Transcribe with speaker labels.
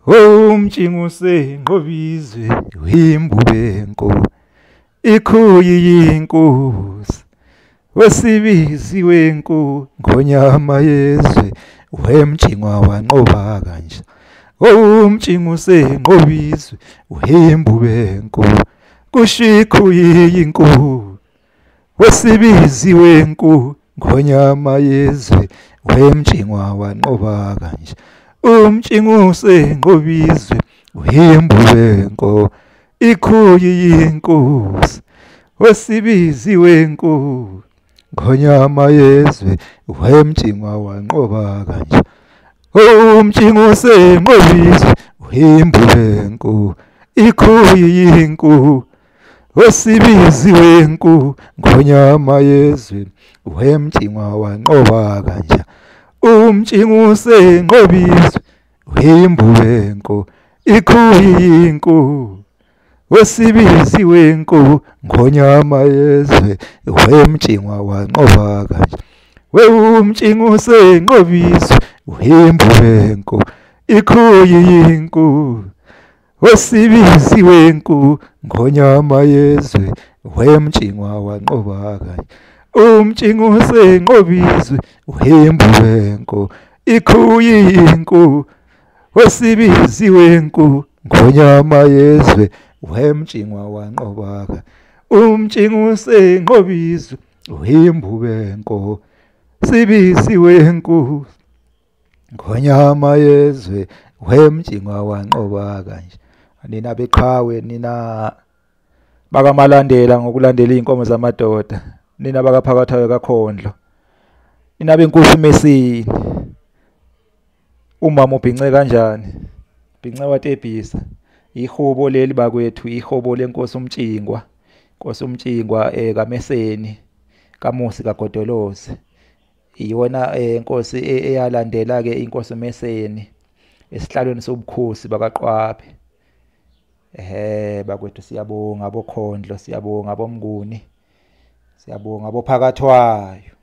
Speaker 1: Umtshinguse ngobizwe wimbubenko ikhuyi yinkosi wesibiziwe nko ngonyama yezwe wemtshingwa wanqoba kanje. Umtshinguse ngobizwe wimbubenko kushikhuyi yinkosi wesibiziwe nko ngonyama yezwe wemtshingwa wanqoba kanje. Umtshinguse ngobizwe wimbubenko ikhuyi yinkosi wesibiziwe nko ngonyama yezwe wemtshingwa wanqoba kanje. Umtshinguse ngobizwe wimbubenko ikhuyi yinkosi wesibiziwe nko ngonyama yezwe wemtshingwa wanqoba kanje. Umtshinguse ngobizwe wimbubenko ikhuyi yinkosi wesibiziwe nko ngonyama yezwe wemtshingwa wanqoba kanje. Umtshinguse ngobizwe wimbubenko ikhuyi yinkosi wesibiziwe nko ngonyama yezwe wemtshingwa wanqoba kanje. Umtshinguse ngobizwe wimbubenko ikhuyi yinkosi wesibiziwe nko ngonyama yezwe wemtshingwa wanqoba kanje. Umtshinguse ngobizwe wimbubenko sibiziwe nko ngonyama yezwe wemtshingwa wanqoba kanje. Nina beqhawe, nina bakamalandela ngokulandela inkomo zamadoda, nina bakaphakathayo kakhondlo, nina benkosi Mesini. Umama ubhince kanjani? Bhince watebhisa. Ihobo leli bakwethu, ihobo lenkosi uMtshingwa, Nkosi uMtshingwa kaMeseni kaMusi kaGodolozi. Iyona inkosi eyalandela ke inkosi uMeseni esihlalweni sobukhosi bakaQwabe. Bakwethu siyabonga abokhondlo, siyabonga aboMnguni, siyabonga abophakathwayo.